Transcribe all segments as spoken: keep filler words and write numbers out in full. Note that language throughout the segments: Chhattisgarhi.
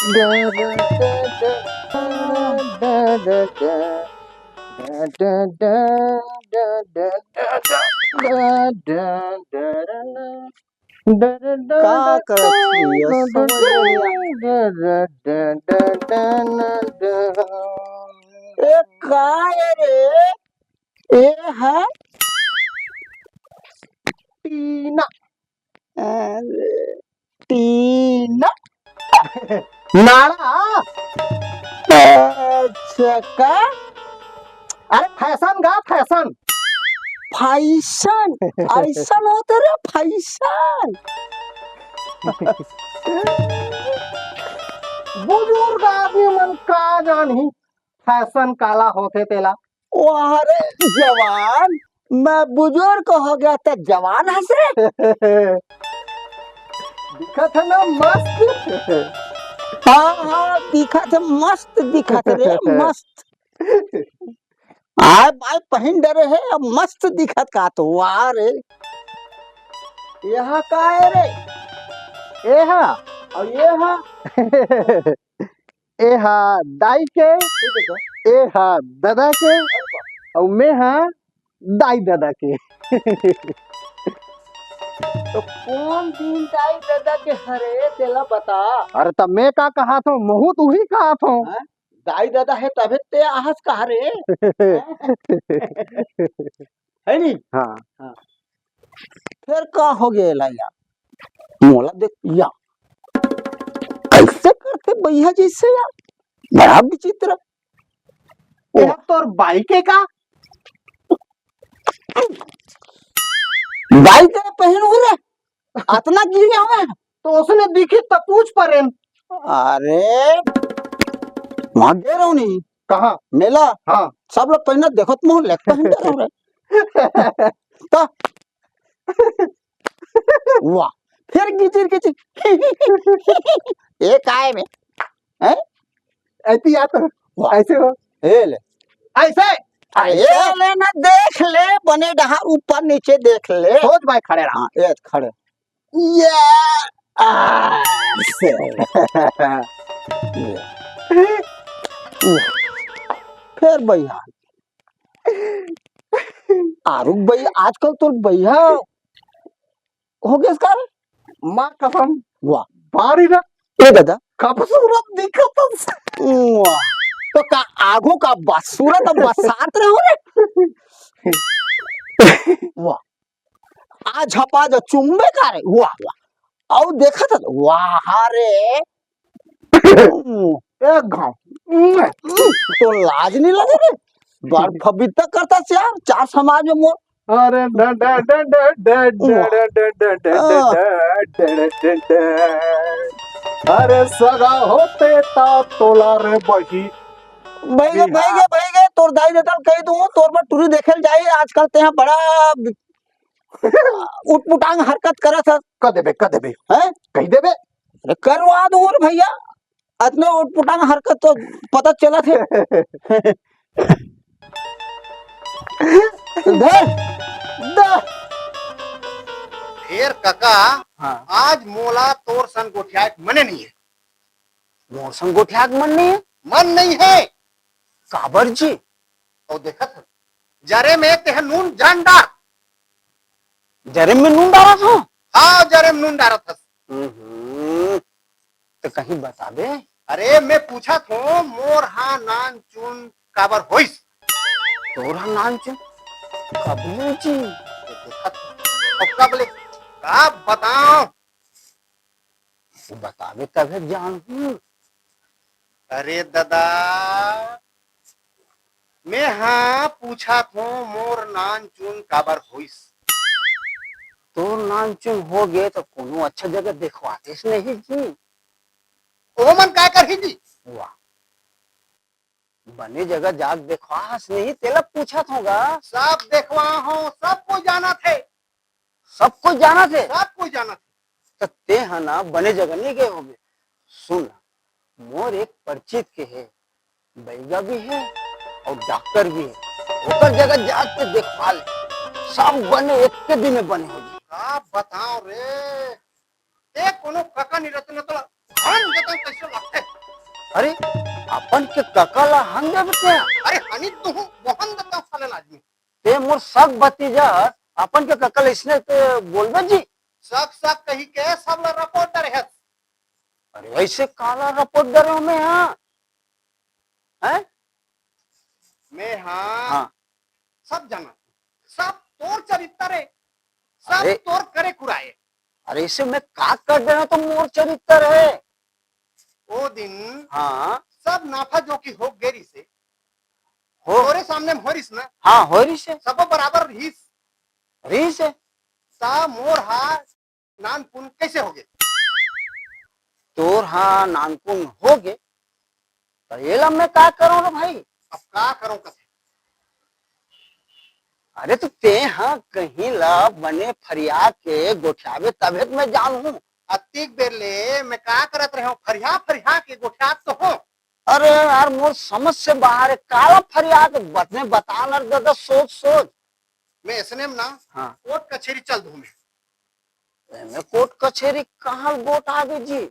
का करत हस, समझ नइ आय। ए, काय रे? ए हा टीना। अरे, टीना? नाड़ा? अच्छा, का? अरे, फैशन गा, फैशन। फैशन? फैशन होथे रे, फैशन। बुजुर्ग आदमी मन का जानही फैशन काला होथे तेला। वाह रे जवान, मैं बुजुर्ग हो गया त जवान हस रे। दिखत हे ना मस्त। हाँ, हाँ, दिखत हे, मस्त दिखत रे, मस्त। आय बाय पहिन डरे हे, अब मस्त दिखत का तो, वाह रे। एहा का हे रे? एहा, अउ एहा? एहा दाई के, एहा ददा के, अउ मेहा दाई ददा के। तो कोन दिन दाई ददा के हरे, तेला बता। अरे, त मैं का कहत हंव, महूं तो उही कहत हंव। हाँ? दाई ददा हे तभे ते आहस कहा रे। हे नी? हाँ। हाँ। फेर का हो गे एला यार? मोला देख या, कइसे करथे बइहा जइसे यार, बड़ा विचित्र। ओ। एहा तोर बाई के का? बाई के पहिन हो रे, अतना गिरे हवे। तो उसने दिखी त पूछ परेन। अरे, वहां गे रहो नहीं। कहाँ? मेला। हाँ। सब लोग पहिना देखत मुंह लेक पहिन गे रहो रे। त वाह, फिर गिचिर गिचिर। ये काय में? हैं? ऐसी याद करो। वाह। ऐसे हो। ए ले। ऐसे। अरे, ऐसे। ये ले ना, देख ले, बने डहार ऊपर नीचे देख ले। सोच भाई खड़े रहा। हाँ, ये खड़े। ये, आ, से। ये। फिर भैया। आरुग भैया, आजकल तो भैया हो गया इसका। माँ कसम। वाह। बारी ना। ए दादा। खूबसूरत दिखत हस। वाह। तो का आगू का बदसूरत अब बसात रहे हो रे। वाह। आज हपा जो चुम्बे का रे। वाह, वाह। अउ देखत हस, वाह रे। एक घाव। तो लाज नहीं लगे रे? बड़ फबिता करता से यार, चार समाज में मोर। अरे डा, डा, डा, डा, डा, डा, वाह। डा, डा, डा, डा, आ। डा, डा, डा, डा। अरे सगा होते ता तोला रे बही। भाई गे, भाई गे, भाई गे, तोर दाई ददा ल कह दूं, तोर बर टूरी देखे ल जाई, आजकल तेहा बड़ा उटपुटांग हरकत करत हस। कर देबे, कर देबे। हैं? कह देबे। अरे करवा दूं रे भैया। अतने उटपुटांग हरकत तो पता चलत हे। धर, दा। फेर कका, हाँ। आज मोला तोर सन गोठियाए के मने नहीं हे। मोर सन गोठियाए के मन नहीं हे? मन नहीं हे। काबर जी? अउ देखत हस, जरे में तेह नून जान डार। जरे में नून डारत हंव? हाँ, जरे में नून डारत हस। हम्म, तो कहीं बताबे? अरे, मैं पूछत हंव, मोर हा नान चुन काबर होइस? तोर हा नान चुन? कब ले जी? अउ कब ले? का बताओ? बताबे तभे जानहूं। अरे ददा, मैं हा पूछत हंव, मोर नान चुन काबर होइस? तोर नान चुन हो गे त कोनो अच्छा जगह देखवातेस नहीं जी। ओमन का करही जी? वाह, बने जगह जाके देखवाहस नहीं, तेला पूछत हंव गा। सब देखवा हंव, सब कोई जानत हे। सब कोई जानत हे? सब कोई जानत हे। त तेहा ना बने जगह नहीं गए होबे। सुन ना, मोर एक परिचित के हे, बइगा भी हे अउ डॉक्टर भी हे। ओकर जगह जाके देखवा ले, सब बने एक के दिन में बने हो जाही। का बताओ रे, ते कोनो कका नहीं रहते ना, तो हम जतन कैसे लगते। अरे, अपन के कका ला हन देबे तें? अरे हनी तो हूँ, मोहन दत्ता साले आदमी। ते मोर सग भतीजा, अपन के कका ला इसने ते बोलबे जी? सग सग कही के सब ला रपोट डरे हस। अरे वैसे काला रपोट डरे हूँ मैं, हाँ? हैं? मैं हाँ, हाँ। सब जाना, सब तोर चरित्र है, सब अरे। तोर करे कुराए। अरे इसे मैं का कर देना तो मोर चरित्र है। ओ दिन हाँ। सब नाफा जो की हो गेरी से, हो। तोरे सामने में हो रिस ना? हाँ, हो रिस है। सबो बराबर रिस। रिस है। ता मोर हा नानकुन कैसे हो गए? तोर हा नानकुन हो गए, तो ये ला मैं का करूँ रे भाई? अब का करूँ कथे? अरे तो ते हा कहीं ला बने फरिया के गोठियाबे तभे तो मैं जानहूँ। अतिक बेर ले मैं का करत रहे हूँ, फरिया फरिया के गोठियात तो हूँ। अरे यार मोर समझ से बाहर है, काला फरिया के बतने बता न रे दादा, सोच सोच। मैं ऐसने में ना हाँ। कोर्ट कचेरी चल दूँ मैं। एमे कोर्ट कचेरी कहाँ गोठ आगे जी?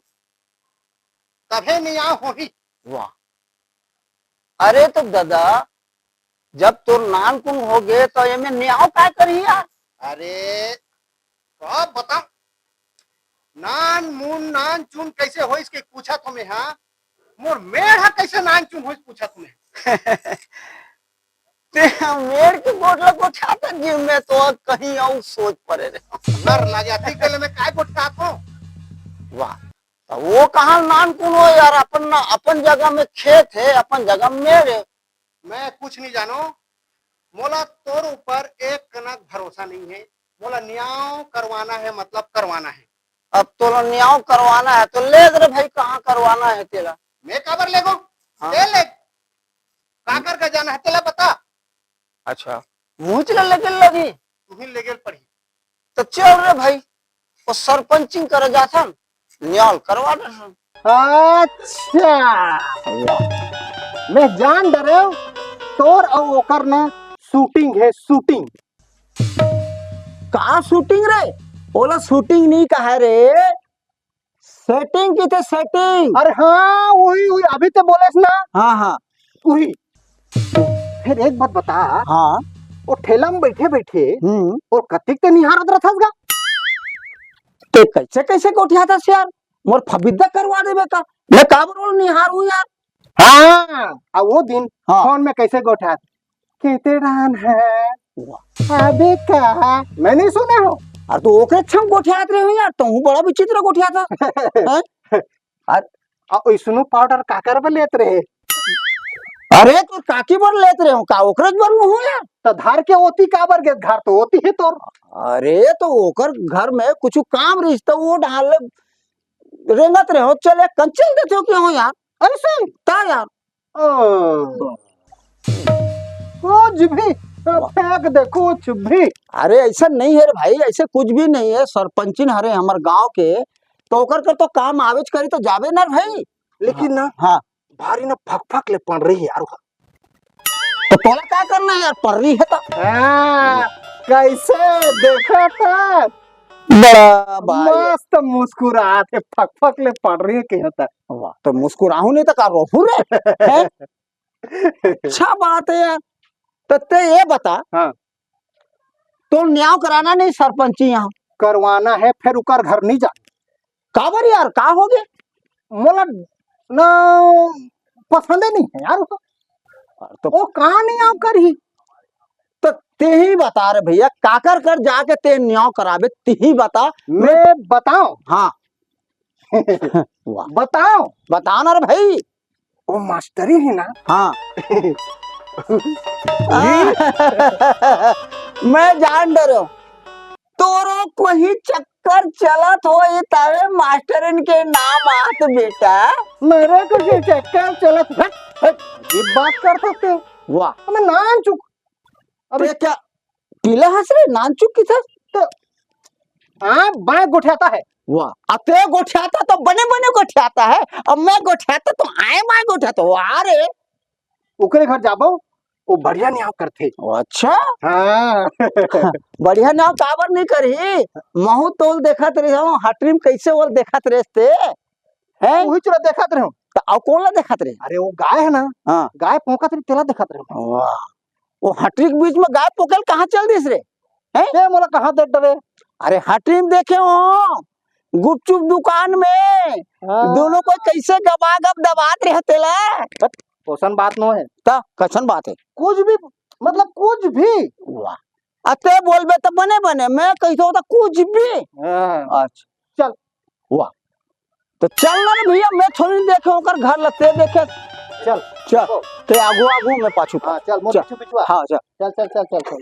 तभे न्याय होही। वाह। अरे तो दादा, जब तोर नानकुन हो गए तो एमे न्याय काय करही यार? अरे, तो अब बता, नान मुन नान चुन कैसे होइस के पूछत हों मैं, हाँ? मोर मेड़ हा कैसे नान चुन होइस पूछत हों मैं। ते मेड़ के गोठ ला गोठियाथस जी, मैं तो कहीं अउ सोच परे रहे। नर लागे, अतिक बेर ले मैं काय गोठियात हूँ? वाह, तो वो कहाँ नानकुन हो यार, अपन ना, अपन जगह में खेत है, अपन जगह में मेड़ है। मैं कुछ नहीं जानो, मोला तोर ऊपर एक कनक भरोसा नहीं है, मोला न्याय करवाना है, मतलब करवाना है। अब तोला न्याय करवाना है तो ले रे भाई, कहाँ करवाना है तेला? मैं काबर लेगो? हाँ। ले ले। काकर का जाना है तेला बता। अच्छा, मुझ ला लेगे लगी? तुही लेगे पड़ी। तो चल रे भाई, वो सरपंचिंग करे जाथन, न्याय करवा देथन। अच्छा, मैं जान डरेव, तोर अउ ओकर ना शूटिंग है, शूटिंग। का शूटिंग रे? ओला शूटिंग नहीं कहा रे, सेटिंग की थे, सेटिंग। अरे हाँ, वही वही, अभी तो बोलेस ना। हाँ हाँ। वही। फिर एक बात बता। हाँ। वो ठेला में बैठे बैठे हम्म। और कतिक ते निहारत रहथस गा? ते कैसे कैसे गोठियाथस यार? मोर फबिद्दा करवा देबे का? मैं काबर ओला निहारहूँ यार? हाँ, आ वो दिन हाँ। फोन में कैसे गोठियात? कितने डान है? वाह। अबे का? मैं नहीं सुने हूँ। अरे तो ओकरे छम गोठियात रहे हो यार, तो हूँ बड़ा विचित्र गोठियाथस। हैं? अरे आ, ओइसनो पाउडर काकर बर लेत रहे? अरे तो काकी बर लेत रहे हो का? ओकरे बर नु हो यार। तो धार के ओती काबर गे? घर तो ओती है तोर। अरे तो ओकर घर में कुछ काम रिस तो वो डाल रेंगत रहे हो, चल एक कंचन देते हो क्यों यार? ऐसे? ता यार। ओ, कुछ भी, फेंक दे, कुछ भी। अरे, ऐसा नहीं है रे भाई, ऐसे कुछ भी नहीं है। सरपंचिन हरे हमर गांव के, तो ओकर कर तो काम आवेच करी, तो जाबे ना रे भाई। लेकिन ना, हाँ। भारी ना फक फक ले पड़ रही है यार। तो तोला का करना है यार, पड़ रही है तो। हाँ, कैसे देखा था? बड़ा भाई। मस्त मुस्कुरात है, फक फक ले पड़ रही है कहता। वाह, तो मुस्कुराहूं नहीं तो का रोहू रे? हैं? अच्छा बात है यार। तो ते ये बता, हाँ। तो न्याव कराना नहीं सरपंची यहाँ? करवाना है, फिर उकर घर नहीं जा। काबर यार, का हो गए? मोला ना पसंद नहीं है यार। तो वो का न्याव करही? तो तेही बता रे भैया, काकर कर जाके ते न्याव कराबे, तेही बता। मैं बताओ? हाँ। वाह। बताओ। बता ना रे भाई। वो मास्टरी ही ना। हाँ। मैं जान डरे हूँ। तोरो कोई चक्कर चलत हो, ये तावे मास्टरन के नाम आत बेटा। मेरे को जो चक्कर चलत, हट, हट, ये बात कर सकते हो? वाह। मैं नान चुक, अबे ते क्या पीला हंस रे, नान चुक की था? तो हाँ, बाय गोठियाता है। वाह, अते गोठियाता तो बने बने गोठियाता है, अब मैं गोठियाता तो आए बाय गोठियाता। वाह रे। ओकरे घर जाबो, वो बढ़िया न्याव करथे। ओ, अच्छा। हाँ। बढ़िया न्याव काबर नहीं करही? महू तोल देखत रहे हो, हटरी में कैसे ओल देखत रहते हैं? वही चला देखत रहे हो। तो अउ कोन ला देखत रहे? अरे वो गाय हे ना, हाँ। गाय पोंकत रहे, तेला देखत रहे। वाह, वो हटरी के बीच में गाय पोंके ल कहाँ चल दिस रे? हैं? ए, मोला कहाँ देख डरे? अरे हटरी में देखे हो, गुपचुप दुकान में हाँ। दोनों कोई कैसे गबागब दबात रहे तेला। बट ओसन बात नो हे। त कइसन बात हे? कुछ भी, मतलब कुछ भी। वाह, अते बोलबे त बने बने, मैं कहिथों त कुछ भी। हाँ। अच्छा। चल। वाह, त चल ना रे भैया, मैं थोड़ी देखे ओकर घर ल, ते देखे। चल। चल, ते आगू आगू, मैं पाछू। हाँ, चल, मोर चल। पीछू पीछू आ। हाँ, चल। चल, चल, चल, चल, चल।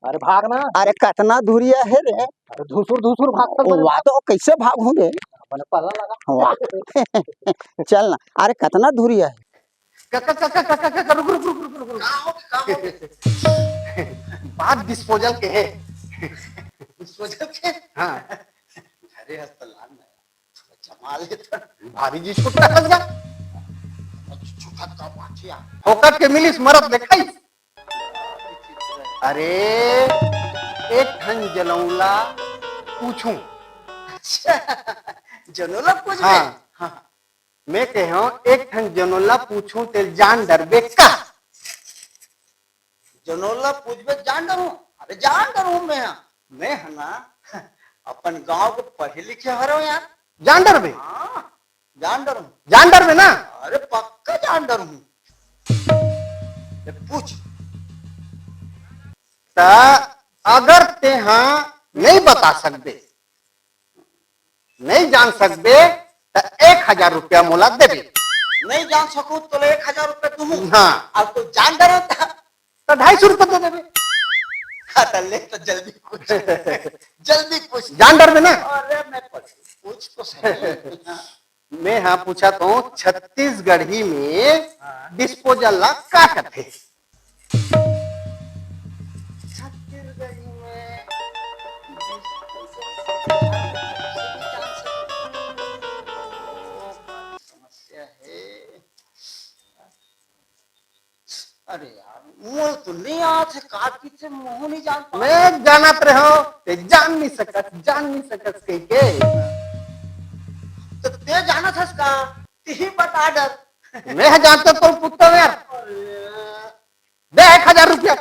अरे भाग ना। अरे कतना दूरिया हे रे? अरे धुसुर धुसुर भाग, चल, ओ, चल। वाह, तो कैसे भागहूँ रे? मैंने पहला लगा। वाह। चल ना। अरे कतना दूरिया हे? क-, क-, क-, क-, क-, क-, क-, रुक, रुक, रुक, रुक, रुक, रुक। का हो, का हो? बात डिस्पोजल के हे। डिस्पोजल के? हाँ। अरे, हस्त लान ना। जमा ले तो। भारी जी छुट्टा कस गा। छुट्टा का पाछे आ। फोकट के मिलिस मरत देखाई। अरे, एक ठन जनौला पूछूं। अच्छा, जनौला पूछबे? हाँ, हाँ। मैं कहे हूँ, एक ठन जनौला पूछूं, ते जान डरबे का? जनौला पूछबे, जान डरूं? अरे, जान डरूं मैं। मैं ह ना, अपन गांव के पढ़े लिखे हरव यार। जान डरबे? हाँ, जान डरूं। जान डरबे ना? अरे, पक्का जान डरूं। ले पूछ। त अगर तेहा नहीं बता सकबे, नहीं जान सकबे, त एक हजार रुपया मोला देबे। नहीं जान सकूं त तोला एक हजार रुपया दूं। हाँ। अब तो जान डरे त, त ढाई सौ रुपया दे देबे। हाँ, त ले तो जल्दी पूछ। जल्दी पूछ। जान डरबे ना? अरे मैं पूछ, पूछ तो सही। मैं हाँ पूछत हूँ, छत्तीसगढ़ी में हाँ। डिस्पोजल ला का कथे? छत्तीसगढ़ी में डिस्पोजल, समस्या है। अरे यार, मोर तो नहीं याद है, का पीछे मोह नहीं जान पा। मैं जानत रहे हूँ, ते जान नहीं सकत, जान नहीं सकत कह के। तो ते जानत हस का? तिही बता डर। मैं ह जानत तो पूछता हूँ यार। अरे। दे एक हजार रुपया।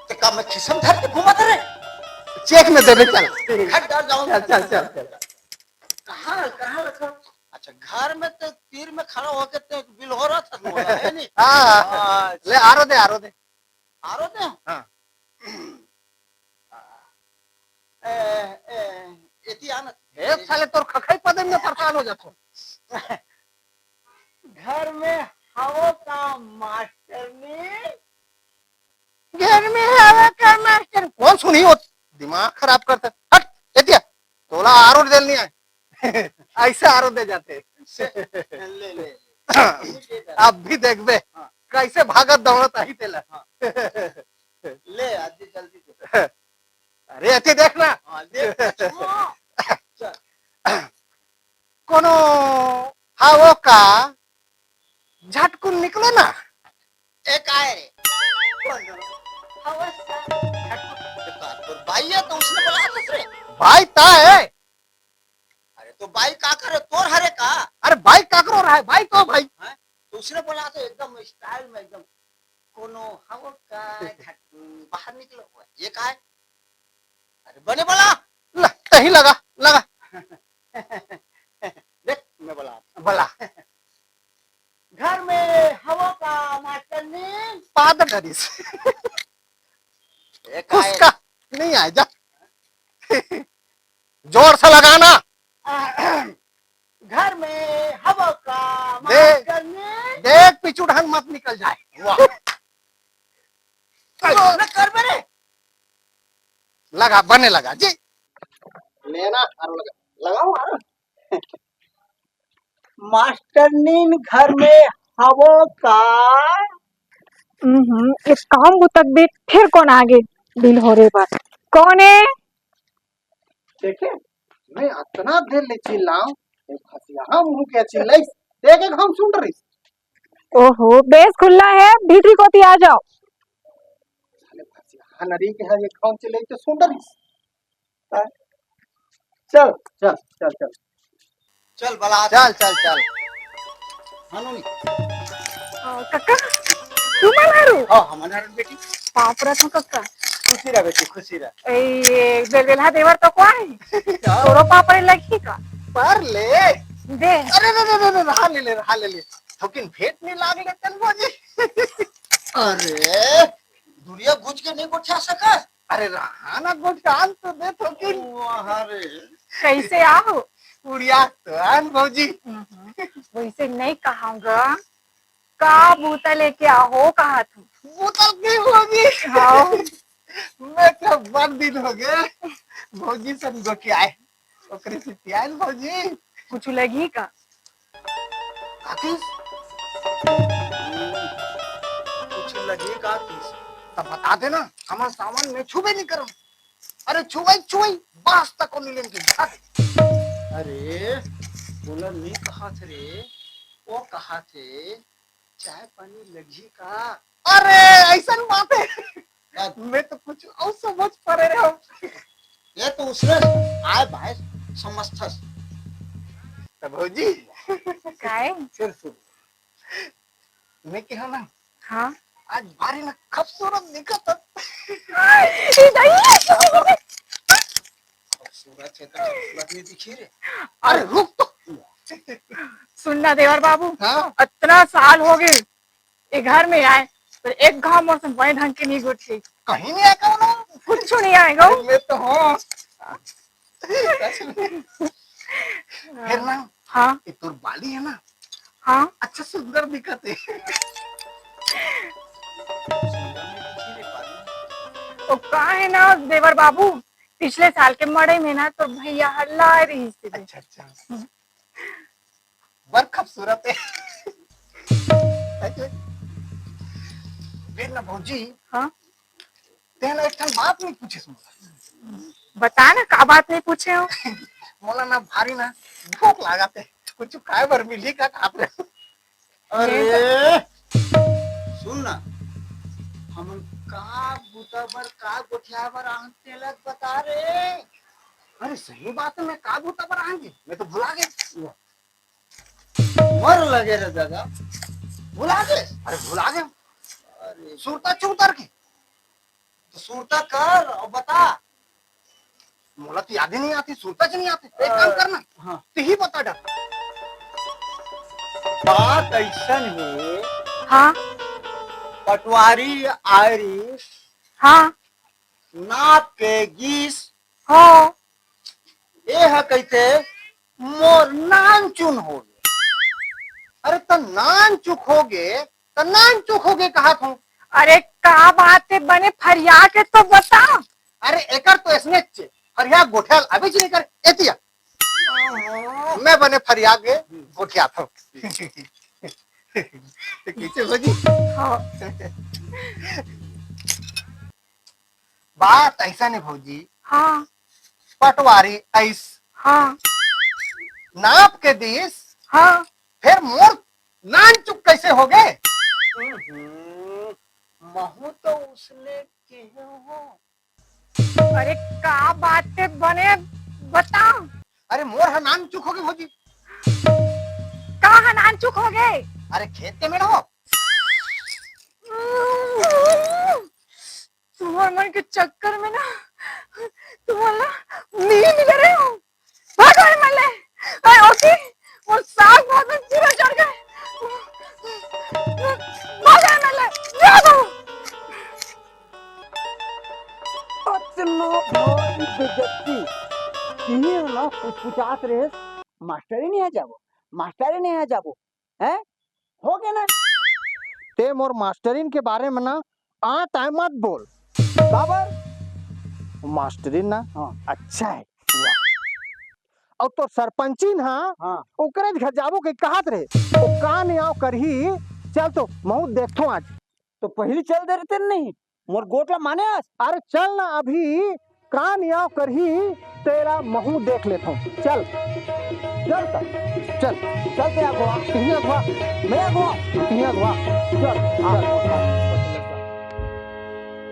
ते का मैं खिसम धर के घूमत रे? चेक में देबे चल। घर डर जाऊं। चल, चल, चल, चल। कहाँ, कहाँ रखा? अच्छा, घर में तो तीर में खड़ा होके ते बिल हो रहा था, है नहीं? हाँ, हाँ। अच्छा। ले, आरो दे, आरो दे। आरो दे? हाँ। ए, ए, एती आना। ए, साले तोर खखई पदे में परेशान हो जाता हूँ। घर में हवो का मास्टरनी? घर में हवो का मास्टर? कौन सुनी हो? दिमाग खराब करता। हट, एतिया। तोला आरो देल नहीं आए। ऐसे आरो दे जाते। ले, ले, ले। अब भी देखबे, हाँ। कैसे भागत दौड़त आही तेला। हाँ। ले, आज जल्दी दे। अरे, एती देख ना। हाँ, देख, हाँ। चल। कोनो हवो का झटकुन निकलो ना। ए, काय रे? कोनो हवस का झटकुन? ए, का तोर भाई है तो उसने बोला था रे। भाई ता है। अरे तो भाई का करे, तोर हरे का? अरे भाई काकरो रहा है, भाई तो भाई। हैं? तो उसने बोला तो एकदम स्टाइल में एकदम, कोनो हवो का झटकुन बाहर निकलो। ये का है? अरे बने बोला। ला, तही लगा, लगा। देख, मैं बोला। बोला। घर में हवो का मास्टरनी? पाद डरिस। ए, काय? उसका नहीं आए जा। जोर से लगाना। घर में हवो का दे-, मास्टरनी? देख, पिछू ढंग मत निकल जाए। वाह। ना कर मेरे। लगा, बने लगा जी। लेना, आरो लगा। लगाओ, आरो। मास्टरनीन घर में हवो का? हम्म, एक काम बुतक दे, फिर कौन आगे बिल हो रे बात? कौन है? देखे, मैं अतना देर ले चिल्लाऊं, ये भसिया मुंह के चिल्लाइस, देख एक हम सुन रही। ओहो, बेस खुल्ला है, भीतरी कोती आ जाओ। साले भसिया नरी के है, ये कौन चिल्लाई तो सुन रही। हाँ? चल, चल, चल, चल। चल बला। चल, चल, चल। हाँ, नोनी। अ, कक्का, तुमन हरव? हाँ, हमन हरन बेटी। पाँव परत हँव कक्का। खुशी रह बेटी, खुशी रह। ए, ये बेलबेलहा देवर तो को आहे? हाँ। तोरो पाँव परे लगही का? पर ले। दे। अरे, रे, रे, रे, रे, रहा ले ले, रहा ले ले। थोकिन भेंट नइ लाग लेतेन भौजी। अरे, दुरिहा घुच के नइ गोठिया सकस? अरे, रहा ना, गोठियान तो दे थोकिन। वाह रे। कइसे आव? उड़िया तो आन भौजी। हम्म, वइसे नइ कहँव गा। का बूता लेके आव कहत हँव। बूता के भौजी? हाँ। मैं तो बड़ दिन होगे भौजी संग गोठियाए। ओकरे सेती आएन भौजी। कुछु लगही का? का कहिस? कुछु लगही का कहिस? त बता दे ना, हमन सावन में छुबे नइ करन। अरे छुवई, छुवई, बास तक नइ लेन के बता दे। अरे, ओला नइ कहत रे, ओ कहत हे, चाय पानी लगही का? अरे, अइसन बात हे। मैं तो कुछु अउ समझ परे रहेंव। ये तो उसने आय भाई समझथस। त भौजी। काय? सुन, सुन। मैं कहँव ना। हाँ। आज भारी ना खूबसूरत दिखत हस। ए दाई। खूबसूरत हे त खूबसूरत नइ दिखही रे। अरे रुक तो। सुन ना देवर बाबू। हाँ। अतना साल होगे। ए घर में आय, त एक घाँव मोर संग बने ढंग के नइ गोठियाइस। कहीं नइ आय कहो ना? कुछु नइ आय कहो। अरे मैं तो हँव। सच में। फेर ना, हाँ। ये तोर बाली हे ना? हाँ। अच्छा सुंदर दिखत हे। सुंदर नइ दिखही रे बाली। ओ का हे ना देवर बाबू, पिछले साल के मड़ई में ना तोर भइया ह लाय रहिस हे। अच्छा, अच्छा। हम्म। बड़ खूबसूरत हे। फेर ना भौजी, हाँ? तें ना एक ठन बात नइ पूछेस मोला। बता ना, का बात नइ पूछे हँव? मोला ना भारी ना भूख लागत हे, कुछु खाय बर मिलही का खात रहे? अरे, सुन ना, हमन का बूता बर, का गोठियाय बर आहन तेला बता रे। अरे सही बात हे, मैं का बूता बर आहन जी, मैं तो भुला गेंव। मर लगे रे दादा। भुला गे? अरे भुला गे। अरे सुरता चुरता के। त सुरता कर अउ बता। मोला तो याद ही नइ आतिस, सुरता च नइ आतिस। एक काम कर ना। हाँ। तिही बता डर। बात अइसन हे। हाँ। पटवारी आय रिहिस। हाँ। नाप के गिस। हाँ। ए ह कहिथे, "मोर नानचुन होगे।" अरे, त नानचुक होगे, त नानचुक होगे कहत हँव। अरे, का बात हे, बने फरिया के तो बता। अरे, एकर तो अइसने चे, फरिया गोठियाय ल आबेच नइ करे, एती आ। मैं बने फरिया के गोठियात हँव। कइसे भौजी? हाँ। बात अइसन हे भौजी। हाँ। पटवारी आइस। हाँ। नाप के दिस। हाँ। फेर मोर नानचुक कइसे होगे? हम्म, महूँ तो उसने केहेंव। अरे का बात हे बने बता। अरे मोर ह नानचुक होगे भौजी। का ह नानचुक होगे? अरे खेत के मेड़ हो। तुँहर मन के चक्कर में ना, तुँहर ला मिली मिले रहे हँव। भागो ए मन ले। ए ओती, मोर साग भात में कीरा चढ़ गे। भागो ए मन ले, भागो। अतना भारी बेइज्जती। तिही ना पुछपुछात रहे, मास्टरी नइ आ जाबो, मास्टरी नइ आ जाबो। हैं? होगे ना? तें मोर मास्टरिन के बारे में ना आ time मत बोल। काबर? मास्टरिन ना हाँ। अच्छा हे। वाह। अउ तोर सरपंचिन हा, हाँ। ओकरे घर जाबो के कहत रहे। ओ का नइ आँव करही, चल तो महूँ देखथँव आज। त पहिली चल दे रहितेस नहीं, मोर गोठ ला माने अस। अरे चल ना, अभी का नइ आँव करही, तेला महूँ देख लेथँव। चल। चल त। चल। चल तें अगवा। तिही अगवा। मैं अगवा। तिही अगवा। चल। हाँ।